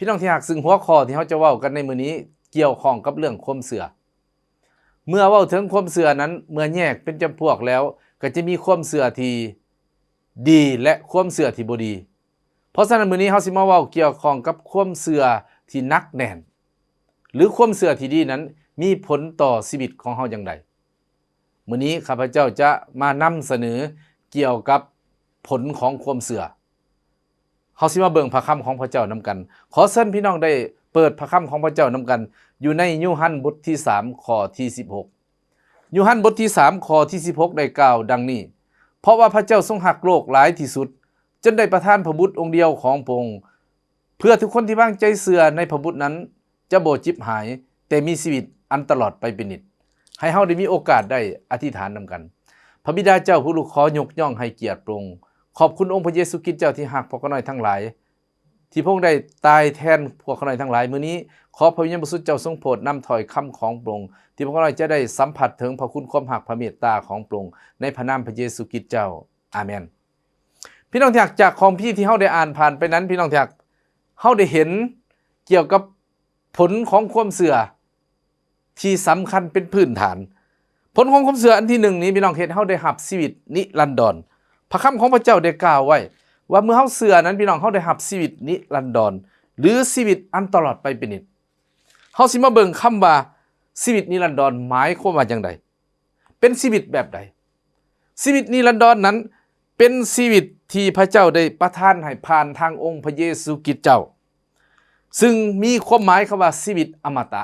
ພີ່ນ້ອງທີ່ຮັກ, ຊຶ່ງຫົວຂໍ້ທີ່ເຮົາຈະເວົ້າກັນໃນມື້ນີ້ກ່ຽວຂ້ອງກັບເລື່ອງຄວາມເຊື່ອ. ເມື່ອເວົ້າເຖິງຄວາມເຊື່ອນັ້ນ, ເມື່ອແຍກເປັນຈຳພວກແລ້ວ, ກໍຈະມີຄວາມເຊື່ອທີ່ດີ ແລະ ຄວາມເຊື່ອທີ່ບໍ່ດີ. ເພາະສະນັ້ນ, ມື້ນີ້ເຮົາຊິມາເວົ້າກ່ຽວຂ້ອງກັບຄວາມເຊື່ອທີ່ໜັກແໜ້ນ ຫຼື ຄວາມເຊື່ອທີ່ດີນັ້ນມີຜົນຕໍ່ຊີວິດຂອງເຮົາຢ່າງໃດ. ມື້ນີ້ຂ້າພະເຈົ້າຈະມານຳສະເໜີກ່ຽວກັບຜົນຂອງຄວາມເຊື່ອ. ເຮົາຊິມາເບິ່ງພະຄຳຂອງພະເຈົ້ານຳກັນ. ຂໍເຊີນພີ່ນ້ອງໄດ້ເປີດພະຄຳຂອງພະເຈົ້ານຳກັນ ຢູ່ໃນໂຍຮັນບົດທີສາມ ຂໍ້ທີສິບຫົກ. ໂຍຮັນບົດທີສາມ ຂໍ້ທີສິບຫົກ ໄດ້ກ່າວດັ່ງນີ້: ເພາະວ່າພະເຈົ້າຊົງຮັກໂລກຫຼາຍທີ່ສຸດ, ຈົນໄດ້ປະທານພະບຸດອົງດຽວຂອງພະອົງ, ເພື່ອທຸກຄົນທີ່ວາງໃຈເຊື່ອໃນພະບຸດນັ້ນຈະບໍ່ເຈັບຫາຍ, ແຕ່ມີຊີວິດອັນຕະຫຼອດໄປເປັນນິດ. ໃຫ້ເຮົາໄດ້ມີໂອກາດໄດ້ອະທິຖານນຳກັນ. ພະບິດາເຈົ້າຜູ້ລູກຂໍຍົກຍ້ອງໃຫ້ກຽດພະອົງ. ຂອບຄຸນອົງພະເຢຊູຄຣິດເຈົ້າທີ່ຮັກພວກຂ້ານ້ອຍທັງຫຼາຍ, ທີ່ພະອົງໄດ້ຕາຍແທນພວກຂ້ານ້ອຍທັງຫຼາຍມື້ນີ້. ຂໍພະວິນຍານບໍລິສຸດເຈົ້າຊົງໂປດນຳຖ້ອຍຄຳຂອງພະອົງ, ທີ່ພວກຂ້ານ້ອຍຈະໄດ້ສຳຜັດເຖິງພະຄຸນຄວາມຮັກພະເມດຕາຂອງພະອົງ, ໃນພະນາມພະເຢຊູຄຣິດເຈົ້າ. ອາເມນ. ພີ່ນ້ອງທີ່ຮັກ, ຈາກຄຳພີທີ່ເຮົາໄດ້ອ່ານຜ່ານໄປນັ້ນ, ພີ່ນ້ອງທີ່ຮັກ, ເຮົາໄດ້ເຫັນກ່ຽວກັບຜົນຂອງຄວາມເຊື່ອທີ່ສຳຄັນເປັນພື້ນຖານ. ຜົນຂອງຄວາມເຊື່ອອັນທີໜຶ່ງນີ້, ພີ່ນ້ອງ, ເຮັດເຮົາໄດ້ຮັບຊີວິດນິລັນດອນ. ພະຄຳຂອງພະເຈົ້າໄດ້ກ່າວໄວ້ວ່າ ເມື່ອເຮົາເຊື່ອນັ້ນ, ພີ່ນ້ອງ, ເຮົາໄດ້ຮັບຊີວິດນິລັນດອນ ຫຼື ຊີວິດອັນຕະຫຼອດໄປເປັນນິດ. ເຮົາຊິມາເບິ່ງຄຳວ່າຊີວິດນິລັນດອນໝາຍຄວາມວ່າຈັ່ງໃດ? ເປັນຊີວິດແບບໃດ? ຊີວິດນິລັນດອນນັ້ນເປັນຊີວິດທີ່ພະເຈົ້າໄດ້ປະທານໃຫ້ຜ່ານທາງອົງພະເຢຊູຄຣິດເຈົ້າ, ຊຶ່ງມີຄວາມໝາຍຄຳວ່າຊີວິດອະມະຕະ.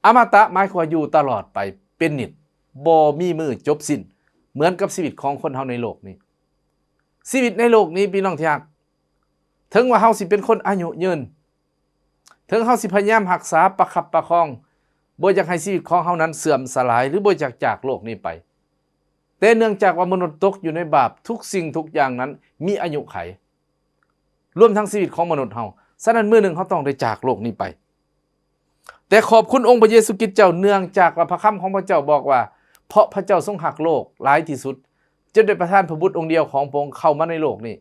ອະມະຕະໝາຍຄວາມວ່າຢູ່ຕະຫຼອດໄປເປັນນິດ, ບໍ່ມີມື້ຈົບສິ້ນ, ເໝືອນກັບຊີວິດຂອງຄົນເຮົາໃນໂລກນີ້. ຊີວິດໃນໂລກນີ້, ພີ່ນ້ອງທີ່ຮັກ, ເຖິງວ່າເຮົາຊິເປັນຄົນອາຍຸຍືນ, ເຖິງເຮົາຊິພະຍາຍາມຮັກສາປະຄັບປະຄອງ, ບໍ່ຢາກໃຫ້ຊີວິດຂອງເຮົານັ້ນເສື່ອມສະຫຼາຍ ຫຼື ບໍ່ຢາກຈາກໂລກນີ້ໄປ, ແຕ່ເນື່ອງຈາກວ່າມະນຸດຕົກຢູ່ໃນບາບ, ທຸກສິ່ງທຸກຢ່າງນັ້ນມີອາຍຸໄຂ, ລວມທັງຊີວິດຂອງມະນຸດເຮົາ. ສະນັ້ນ, ມື້ໜຶ່ງເຮົາຕ້ອງໄດ້ຈາກໂລກນີ້ໄປ. ແຕ່ຂອບຄຸນອົງພະເຢຊູຄຣິດເຈົ້າ, ເນື່ອງຈາກວ່າພະຄຳຂອງພະເຈົ້າບອກວ່າ, ເພາະພະເຈົ້າຊົງຮັກໂລກຫຼາຍທີ່ສຸດ, ຈົນໄດ້ປະທານພະບຸດອົງດຽວຂອງພະອົງເຂົ້າມາໃນໂລກນີ້,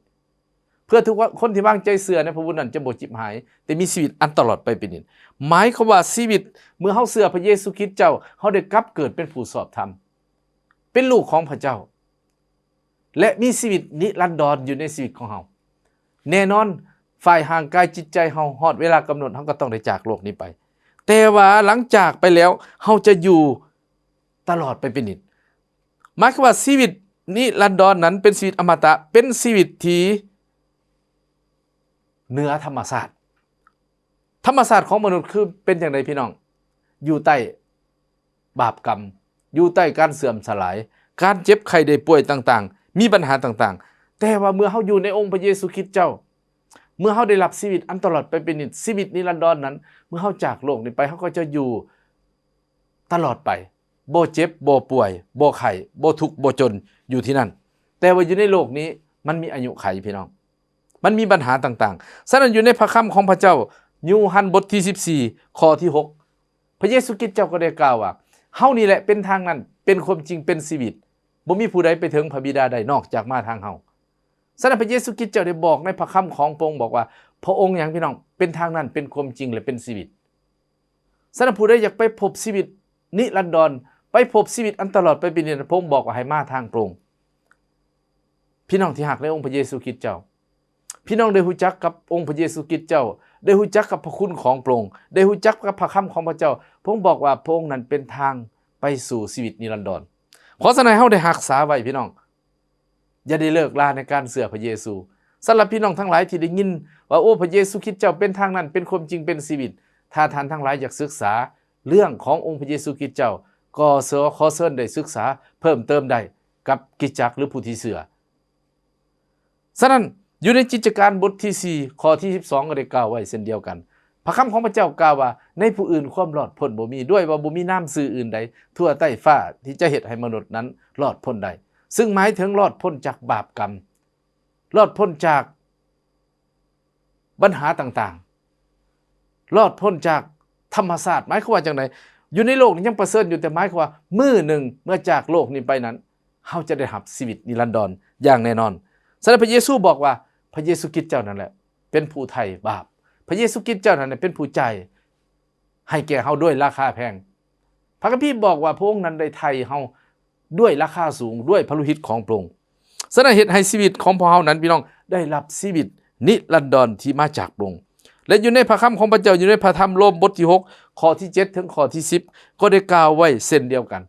ເພື່ອທຸກຄົນທີ່ວາງໃຈເຊື່ອໃນພະບຸດນັ້ນຈະບໍ່ເຈັບຫາຍ, ແຕ່ມີຊີວິດອັນຕະຫຼອດໄປເປັນນິດ. ໝາຍຄວາມວ່າຊີວິດ ເມື່ອເຮົາເຊື່ອພະເຢຊູຄຣິດເຈົ້າ, ເຮົາໄດ້ກັບເກີດເປັນຜູ້ຊອບທຳ, ເປັນລູກຂອງພະເຈົ້າ, ແລະ ມີຊີວິດນິລັນດອນຢູ່ໃນຊີວິດຂອງເຮົາ. ແນ່ນອນ, ຝ່າຍຮ່າງກາຍຈິດໃຈເຮົາ, ຮອດເວລາກຳນົດ, ເຮົາກໍຕ້ອງໄດ້ຈາກໂລກນີ້ໄປ. ແຕ່ວ່າຫຼັງຈາກໄປແລ້ວ, ເຮົາຈະຢູ່ຕະຫຼອດໄປເປັນນິດ. ໝາຍຄວາມວ່າຊີວິດນິລັນດອນນັ້ນເປັນຊີວິດອະມະຕະ, ເປັນຊີວິດທີ່ເໜືອທຳມະຊາດ. ທຳມະຊາດຂອງມະນຸດຄືເປັນຈັ່ງໃດ, ພີ່ນ້ອງ? ຢູ່ໃຕ້ບາບກຳ, ຢູ່ໃຕ້ການເສື່ອມສະຫຼາຍ, ການເຈັບໄຂ້ໄດ້ປ່ວຍຕ່າງໆ, ມີບັນຫາຕ່າງໆ. ແຕ່ວ່າເມື່ອເຮົາຢູ່ໃນອົງພະເຢຊູຄຣິດເຈົ້າ, ເມື່ອເຮົາໄດ້ຮັບຊີວິດອັນຕະຫຼອດໄປເປັນນິດ, ຊີວິດນິລັນດອນນັ້ນ, ເມື່ອເຮົາຈາກໂລກນີ້ໄປ, ເຮົາກໍຈະຢູ່ ຕະຫຼອດໄປ, ບໍ່ເຈັບ, ບໍ່ປ່ວຍ, ບໍ່ໄຂ້, ບໍ່ທຸກ, ບໍ່ຈົນ, ຢູ່ທີ່ນັ້ນ. ແຕ່ວ່າຢູ່ໃນໂລກນີ້ ມັນມີອາຍຸໄຂ, ພີ່ນ້ອງ, ມັນມີບັນຫາຕ່າງໆ. ສະນັ້ນ, ຢູ່ໃນພະຄຳຂອງພະເຈົ້າ, ໂຍຮັນບົດທີສິບສີ່ ຂໍ້ທີຫົກ, ພະເຢຊູຄຣິດເຈົ້າກໍໄດ້ກ່າວວ່າ, ເຮົານີ້ແຫຼະເປັນທາງນັ້ນ, ເປັນຄວາມຈິງ, ເປັນຊີວິດ. ບໍ່ມີຜູ້ໃດໄປເຖິງພະບິດາໄດ້ ນອກຈາກມາທາງເຮົາ. ສະນັ້ນ, ພະເຢຊູຄຣິດເຈົ້າໄດ້ບອກໃນພະຄຳຂອງພະອົງ, ບອກວ່າ ພະອົງຫຍັງ, ພີ່ນ້ອງ? ເປັນທາງນັ້ນ, ເປັນຄວາມຈິງ ແລະ ເປັນຊີວິດ. ສະນັ້ນ ຜູ້ໃດຢາກໄປພົບຊີວິດນິລັນດອນ, ໄປພົບຊີວິດອັນຕະຫຼອດໄປເປັນນິລັນດອນ, ພະອົງບອກວ່າໃຫ້ມາທາງພະອົງ. ພີ່ນ້ອງທີ່ຮັກໃນອົງພະເຢຊູຄຣິດເຈົ້າ, ພີ່ນ້ອງໄດ້ຮູ້ຈັກກັບອົງພະເຢຊູຄຣິດເຈົ້າ, ໄດ້ຮູ້ຈັກກັບພະຄຸນຂອງພະອົງ, ໄດ້ຮູ້ຈັກກັບພະຄຳຂອງພະເຈົ້າ. ພະອົງບອກວ່າພະອົງນັ້ນເປັນທາງໄປສູ່ຊີວິດນິລັນດອນ. ຂໍສະເໜີໃຫ້ເຮົາໄດ້ຮັກສາໄວ້, ພີ່ນ້ອງ. ຢ່າໄດ້ເລີກລາໃນການເຊື່ອພະເຢຊູ. ສຳລັບພີ່ນ້ອງທັງຫຼາຍທີ່ໄດ້ຍິນວ່າ, ໂອ້, ພະເຢຊູຄຣິດເຈົ້າເປັນທາງນັ້ນ, ເປັນຄວາມຈິງ, ເປັນຊີວິດ, ຖ້າທ່ານທັງຫຼາຍຢາກສຶກສາເລື່ອງຂອງອົງພະເຢຊູຄຣິດເຈົ້າ, ກໍຂໍເຊີນໄດ້ສຶກສາເພີ່ມເຕີມໄດ້ກັບຄຣິສຕະຈັກ ຫຼື ຜູ້ທີ່ເຊື່ອ. ສະນັ້ນ, ຢູ່ໃນກິດຈະການບົດທີສີ່ ຂໍ້ທີສິບສອງ ກໍໄດ້ກ່າວໄວ້ເຊັ່ນດຽວກັນ. ພະຄຳຂອງພະເຈົ້າກ່າວວ່າ, ໃນຜູ້ອື່ນຄວາມລອດພົ້ນບໍ່ມີ, ດ້ວຍວ່າບໍ່ມີນາມຊື່ອື່ນໃດທົ່ວໃຕ້ຟ້າທີ່ຈະເຮັດໃຫ້ມະນຸດນັ້ນລອດພົ້ນໄດ້, ຊຶ່ງໝາຍເຖິງລອດພົ້ນຈາກບາບກຳ, ລອດພົ້ນຈາກບັນຫາຕ່າງໆ, ລອດພົ້ນຈາກທຳມະຊາດ. ໝາຍຄວາມວ່າຈັ່ງໃດ? ຢູ່ໃນໂລກນີ້ຍັງປະເຊີນຢູ່, ແຕ່ໝາຍຄວາມວ່າມື້ໜຶ່ງເມື່ອຈາກໂລກນີ້ໄປນັ້ນ, ເຮົາຈະໄດ້ຮັບຊີວິດນິລັນດອນຢ່າງແນ່ນອນ. ສະນັ້ນ ພະເຢຊູບອກວ່າ ພະເຢຊູຄຣິດເຈົ້ານັ້ນແຫຼະເປັນຜູ້ໄຖ່ບາບ, ພະເຢຊູຄຣິດເຈົ້ານັ້ນເປັນຜູ້ຈ່າຍໃຫ້ແກ່ເຮົາດ້ວຍລາຄາແພງ. ພະຄຳພີບອກວ່າພະອົງນັ້ນໄດ້ໄຖ່ເຮົາດ້ວຍລາຄາສູງ ດ້ວຍພະໂລຫິດຂອງພະອົງ. ສະນັ້ນເຮັດໃຫ້ຊີວິດຂອງພວກເຮົານັ້ນ ພີ່ນ້ອງ ໄດ້ຮັບຊີວິດນິລັນດອນທີ່ມາຈາກພະອົງ. ແລະ ຢູ່ໃນພະຄຳຂອງພະເຈົ້າ ຢູ່ໃນພະທຳໂລມບົດທີຫົກ ຂໍ້ທີເຈັດ ເຖິງຂໍ້ທີສິບ ກໍໄດ້ກ່າວໄວ້ເຊັ່ນດຽວກັນ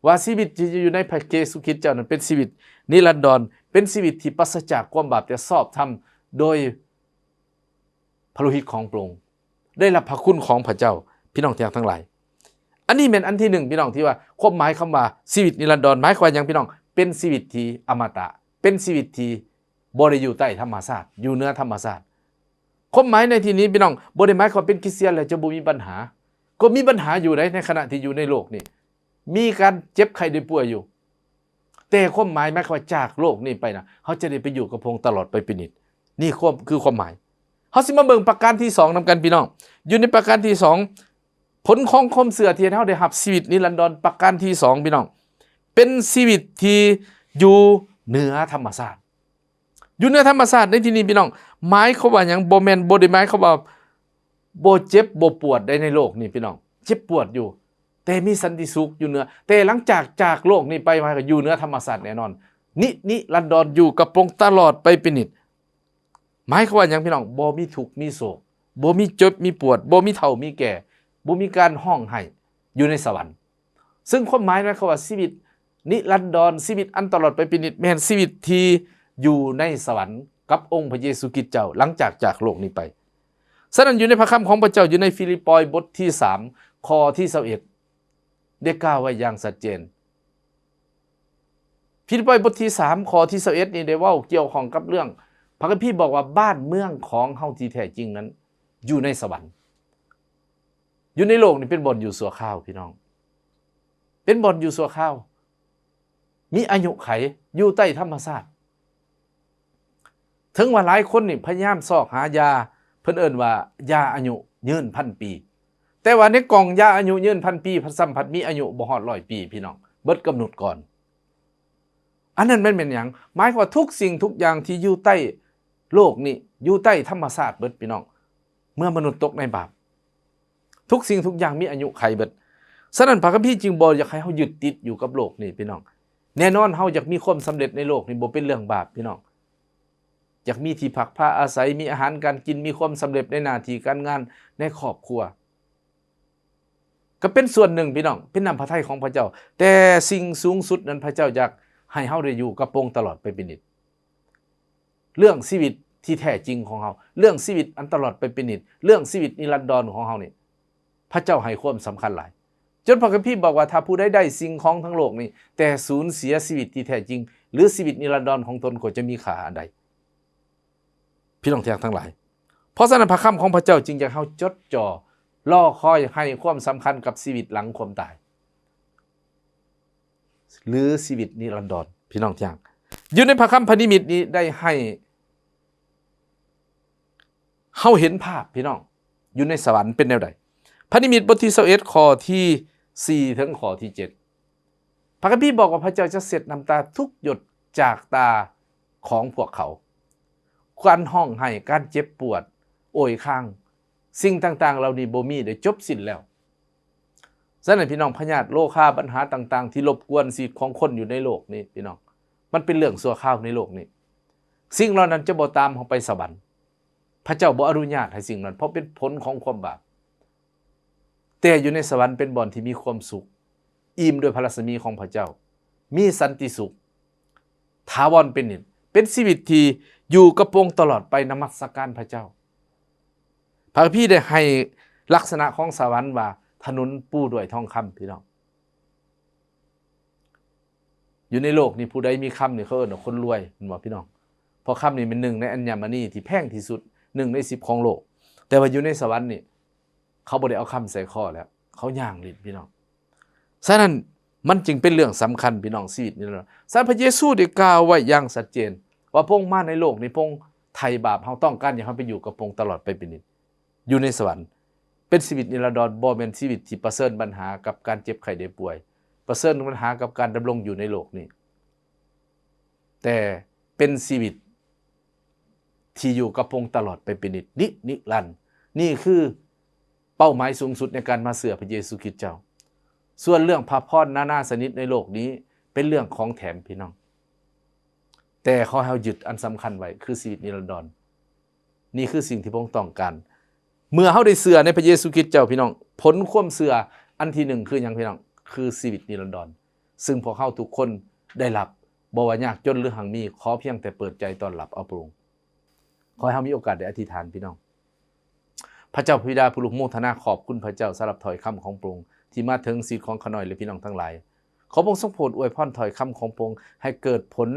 ວ່າຊີວິດທີ່ຢູ່ໃນພະເຢຊູຄຣິດເຈົ້ານັ້ນ ເປັນຊີວິດນິລັນດອນ, ເປັນຊີວິດທີ່ປາສະຈາກຄວາມບາບ, ແຕ່ຊອບທຳໂດຍພະໂລຫິດຂອງພະອົງ, ໄດ້ຮັບພະຄຸນຂອງພະເຈົ້າ. ພີ່ນ້ອງທີ່ຮັກທັງຫຼາຍ, ອັນນີ້ແມ່ນອັນທີໜຶ່ງ ພີ່ນ້ອງ, ທີ່ວ່າຄວາມໝາຍຄຳວ່າຊີວິດນິລັນດອນ ໝາຍຄວາມວ່າຫຍັງ ພີ່ນ້ອງ? ເປັນຊີວິດທີ່ອະມະຕະ, ເປັນຊີວິດທີ່ບໍ່ໄດ້ຢູ່ໃຕ້ທຳມະຊາດ, ຢູ່ເໜືອທຳມະຊາດ. ຄວາມໝາຍໃນທີ່ນີ້ ພີ່ນ້ອງ, ບໍ່ໄດ້ໝາຍຄວາມເປັນຄຣິສຕຽນແລ້ວຈະບໍ່ມີບັນຫາ. ກໍມີບັນຫາຢູ່ໃດ໋ ໃນຂະນະທີ່ຢູ່ໃນໂລກນີ້ ມີການເຈັບໄຂ້ໄດ້ປ່ວຍຢູ່, ແຕ່ຄວາມໝາຍ ໝາຍຄວາມວ່າຈາກໂລກນີ້ໄປນະ ເຮົາຈະໄດ້ໄປຢູ່ກັບພະອົງຕະຫຼອດໄປເປັນນິດ. ນີ້ຄວາມ ຄືຄວາມໝາຍ. ເຮົາຊິມາເບິ່ງປະການທີສອງນຳກັນ ພີ່ນ້ອງ. ຢູ່ໃນປະການທີສອງ ຜົນຂອງຄວາມເຊື່ອທີ່ເຮັດໃຫ້ເຮົາໄດ້ຮັບຊີວິດນິລັນດອນ ປະການທີສອງ ພີ່ນ້ອງ, ເປັນຊີວິດທີ່ຢູ່ເໜືອທຳມະຊາດ. ຢູ່ເໜືອທຳມະຊາດໃນທີ່ນີ້ ພີ່ນ້ອງ, ໝາຍຄວາມວ່າຫຍັງ? ບໍ່ແມ່ນ ບໍ່ໄດ້ໝາຍຄວາມວ່າບໍ່ເຈັບບໍ່ປວດໃດໃນໂລກນີ້ ພີ່ນ້ອງ, ເຈັບປວດຢູ່ ແຕ່ມີສັນຕິສຸກຢູ່ເໜືອ, ແຕ່ຫຼັງຈາກຈາກໂລກນີ້ໄປ ມາກໍຢູ່ເໜືອທຳມະຊາດແນ່ນອນ, ນິ ນິລັນດອນ ຢູ່ກັບພະອົງຕະຫຼອດໄປເປັນນິດ. ໝາຍຄວາມວ່າຫຍັງ ພີ່ນ້ອງ? ບໍ່ມີທຸກມີໂສກ, ບໍ່ມີເຈັບມີປວດ, ບໍ່ມີເຖົ້າມີແກ່, ບໍ່ມີການຮ້ອງໄຫ້, ຢູ່ໃນສະຫວັນ. ເຊິ່ງຄວາມໝາຍ ໝາຍຄວາມວ່າຊີວິດນິລັນດອນ, ຊີວິດອັນຕະຫຼອດໄປເປັນນິດ ແມ່ນຊີວິດທີ່ຢູ່ໃນສະຫວັນກັບອົງພະເຢຊູຄຣິດເຈົ້າ ຫຼັງຈາກຈາກໂລກນີ້ໄປ. ສະນັ້ນ ຢູ່ໃນພະຄຳຂອງພະເຈົ້າ ຢູ່ໃນຟີລິບປອຍບົດທີສາມ ຂໍ້ທີຊາວເອັດ ໄດ້ກ່າວໄວ້ຢ່າງຊັດເຈນ. ຟີລິບປອຍບົດທີສາມ ຂໍ້ທີຊາວເອັດນີ້ ໄດ້ເວົ້າກ່ຽວຂ້ອງກັບເລື່ອງ ພະຄຳພີບອກວ່າ ບ້ານເມືອງຂອງເຮົາທີ່ແທ້ຈິງນັ້ນຢູ່ໃນສະຫວັນ. ຢູ່ໃນໂລກນີ້ເປັນບ່ອນຢູ່ຊົ່ວຄາວ ພີ່ນ້ອງ, ເປັນບ່ອນຢູ່ຊົ່ວຄາວ, ມີອາຍຸໄຂ, ຢູ່ໃຕ້ທຳມະຊາດ. ເຖິງວ່າຫຼາຍຄົນນີ້ພະຍາຍາມຊອກຫາຢາ, ເພິ່ນເອີ້ນວ່າຢາອາຍຸຍືນພັນປີ, ແຕ່ວ່າໃນກ່ອງຢາອາຍຸຍືນພັນປີ ພັດສ່ຳພັດມີອາຍຸບໍ່ຮອດຮ້ອຍປີ ພີ່ນ້ອງ, ເບິດກຳນົດກ່ອນ. ອັນນັ້ນແມ່ນ ແມ່ນຫຍັງ? ໝາຍຄວາມວ່າທຸກສິ່ງທຸກຢ່າງທີ່ຢູ່ໃຕ້ໂລກນີ້ ຢູ່ໃຕ້ທຳມະຊາດເບິດ ພີ່ນ້ອງ, ເມື່ອມະນຸດຕົກໃນບາບ ທຸກສິ່ງທຸກຢ່າງມີອາຍຸໄຂເບິດ. ສະນັ້ນ ພະຄຳພີຈຶ່ງບໍ່ຢາກໃຫ້ເຮົາຍຶດຕິດຢູ່ກັບໂລກນີ້ ພີ່ນ້ອງ. ແນ່ນອນ ເຮົາຢາກມີຄວາມສຳເລັດໃນໂລກນີ້ ບໍ່ເປັນເລື່ອງບາບ ພີ່ນ້ອງ, ຢາກມີທີ່ພັກພາອາໄສ, ມີອາຫານການກິນ, ມີຄວາມສຳເລັດໃນໜ້າທີ່ການງານ, ໃນຄອບຄົວ ກໍເປັນສ່ວນໜຶ່ງ ພີ່ນ້ອງ, ເປັນນ້ຳພະໄທຂອງພະເຈົ້າ, ແຕ່ສິ່ງສູງສຸດນັ້ນ ພະເຈົ້າຢາກໃຫ້ເຮົາໄດ້ຢູ່ກັບພະອົງຕະຫຼອດໄປເປັນນິດ. ເລື່ອງຊີວິດທີ່ແທ້ຈິງຂອງເຮົາ, ເລື່ອງຊີວິດອັນຕະຫຼອດໄປເປັນນິດ, ເລື່ອງຊີວິດນິລັນດອນຂອງເຮົານີ້ ພະເຈົ້າໃຫ້ຄວາມສຳຄັນຫຼາຍ, ຈົນພະຄຳພີບອກວ່າ ຖ້າຜູ້ໃດໄດ້ສິ່ງຂອງທັງໂລກນີ້ ແຕ່ສູນເສຍຊີວິດທີ່ແທ້ຈິງ ຫຼື ຊີວິດນິລັນດອນຂອງຕົນ ກໍຈະມີຄ່າອັນໃດ? ພີ່ນ້ອງທີ່ຮັກທັງຫຼາຍ, ເພາະສະນັ້ນ ພະຄຳຂອງພະເຈົ້າຈຶ່ງຢາກໃຫ້ເຮົາຈົດຈ່ອ ລໍຄອຍໃຫ້ຄວາມສຳຄັນກັບຊີວິດຫຼັງຄວາມຕາຍ ຫຼື ຊີວິດນິລັນດອນ. ພີ່ນ້ອງທີ່ຮັກ, ຢູ່ໃນພະຄຳພະນິມິດນີ້ໄດ້ໃຫ້ເຮົາເຫັນພາບ ພີ່ນ້ອງ, ຢູ່ໃນສະຫວັນເປັນແນວໃດ? ພະນິມິດບົດທີຊາວເອັດ ຂໍ້ທີສີ່ ເຖິງຂໍ້ທີເຈັດ ພະຄຳພີບອກວ່າ ພະເຈົ້າຈະເຊັດນ້ຳຕາທຸກຫຍົດຈາກຕາຂອງພວກເຂົາ. ການຮ້ອງໄຫ້, ການເຈັບປວດ, ໂອຍຄາງ, ສິ່ງຕ່າງໆເຫຼົ່ານີ້ບໍ່ມີ, ໄດ້ຈົບສິ້ນແລ້ວ. ສະນັ້ນ ພີ່ນ້ອງ, ພະຍາດໂລຄາ, ບັນຫາຕ່າງໆທີ່ລົບກວນຊີວິດຂອງຄົນຢູ່ໃນໂລກນີ້ ພີ່ນ້ອງ, ມັນເປັນເລື່ອງຊົ່ວຄາວໃນໂລກນີ້. ສິ່ງເຫຼົ່ານັ້ນຈະບໍ່ຕາມເຮົາໄປສະຫວັນ. ພະເຈົ້າບໍ່ອະນຸຍາດໃຫ້ສິ່ງນັ້ນ, ເພາະເປັນຜົນຂອງຄວາມບາບ. ແຕ່ຢູ່ໃນສະຫວັນເປັນບ່ອນທີ່ມີຄວາມສຸກ, ອີ່ມດ້ວຍພະລັດສະໝີຂອງພະເຈົ້າ, ມີສັນຕິສຸກ, ຖາວອນເປັນນິດ, ເປັນຊີວິດທີ່ຢູ່ກັບພະອົງຕະຫຼອດໄປ, ນະມັດສະການພະເຈົ້າ. ພະຄຳພີໄດ້ໃຫ້ລັກສະນະຂອງສະຫວັນວ່າ ຖະໜົນປູດ້ວຍທອງຄຳ, ພີ່ນ້ອງ. ຢູ່ໃນໂລກນີ້ ຜູ້ໃດມີຄຳນີ້ ເຂົາເອີ້ນວ່າຄົນລວຍ ແມ່ນບໍ່ ພີ່ນ້ອງ? ເພາະຄຳນີ້ແມ່ນໜຶ່ງໃນອັນຍະມະນີທີ່ແພງທີ່ສຸດ, ໜຶ່ງໃນສິບຂອງໂລກ. ແຕ່ວ່າຢູ່ໃນສະຫວັນນີ້ ເຂົາບໍ່ໄດ້ເອົາຄຳໃສ່ຄໍແລ້ວ, ເຂົາຍ່າງຫຼິ້ນ, ພີ່ນ້ອງ. ສະນັ້ນ ມັນຈຶ່ງເປັນເລື່ອງສຳຄັນ, ພີ່ນ້ອງ, ຊີວິດນີ້ເນາະ. ສະນັ້ນ ພະເຢຊູໄດ້ກ່າວໄວ້ຢ່າງຊັດເຈນວ່າ ພະອົງມາໃນໂລກນີ້ ພະອົງໄຖ່ບາບເຮົາ, ຕ້ອງການຢາກເຮົາໄປຢູ່ກັບພະອົງຕະຫຼອດໄປເປັນນິດ. ຢູ່ໃນສະຫວັນ ເປັນຊີວິດນິລັນດອນ, ບໍ່ແມ່ນຊີວິດທີ່ປະເຊີນບັນຫາກັບການເຈັບໄຂ້ໄດ້ປ່ວຍ, ປະເຊີນບັນຫາກັບການດຳລົງຢູ່ໃນໂລກນີ້, ແຕ່ເປັນຊີວິດທີ່ຢູ່ກັບພະອົງຕະຫຼອດໄປເປັນນິດ, ນິ ນິລັນ, ນີ້ຄືເປົ້າໝາຍສູງສຸດໃນການມາເຊື່ອພະເຢຊູຄຣິດເຈົ້າ. ສ່ວນເລື່ອງພະພອນນານາຊະນິດໃນໂລກນີ້ ເປັນເລື່ອງຂອງແຖມ, ພີ່ນ້ອງ, ແຕ່ຂໍໃຫ້ເຮົາຍຶດອັນສຳຄັນໄວ້ ຄືຊີວິດນິລັນດອນ. ນີ້ຄືສິ່ງທີ່ພະອົງຕ້ອງການ. ເມື່ອເຮົາໄດ້ເຊື່ອໃນພະເຢຊູຄຣິດເຈົ້າ, ພີ່ນ້ອງ, ຜົນຄວາມເຊື່ອອັນທີໜຶ່ງຄືຫຍັງ, ພີ່ນ້ອງ? ຄືຊີວິດນິລັນດອນ ຊຶ່ງພວກເຮົາທຸກຄົນໄດ້ຮັບ, ບໍ່ວ່າຍາກຈົນ ຫຼື ຮັ່ງມີ, ຂໍພຽງແຕ່ເປີດໃຈຕ້ອນຮັບເອົາພະອົງ. ຂໍໃຫ້ເຮົາມີໂອກາດໄດ້ອະທິຖານ, ພີ່ນ້ອງ. ພະເຈົ້າພະບິດາຜູ້ລູກໂມທະນາຂອບຄຸນພະເຈົ້າສຳລັບຖ້ອຍຄຳຂອງພະອົງ ທີ່ມາເຖິງຊີວິດຂອງຂ້ານ້ອຍ ແລະ ພີ່ນ້ອງທັງຫຼາຍ. ຂໍພະອົງຊົງໂປດອວຍພອນຖ້ອຍຄຳຂອງພະອົງ ໃຫ້ເກີດຜົນ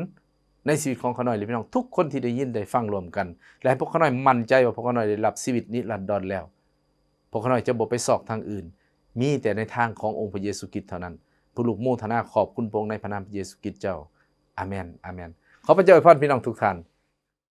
ໃນຊີວິດຂອງຂ້ານ້ອຍ ແລະ ພີ່ນ້ອງທຸກຄົນທີ່ໄດ້ຍິນໄດ້ຟັງລວມກັນ, ແລະ ໃຫ້ພວກຂ້ານ້ອຍໝັ້ນໃຈວ່າພວກຂ້ານ້ອຍໄດ້ຮັບຊີວິດນິລັນດອນແລ້ວ. ພວກຂ້ານ້ອຍຈະບໍ່ໄປຊອກທາງອື່ນ, ມີແຕ່ໃນທາງຂອງອົງພະເຢຊູຄຣິດເທົ່ານັ້ນ. ຜູ້ລູກໂມທະນາຂອບຄຸນພະອົງໃນພະນາມພະເຢຊູຄຣິດເຈົ້າ. ອາເມນ, ອາເມນ. ຂໍພະເຈົ້າອວຍພອນພີ່ນ້ອງທຸກທ່ານ.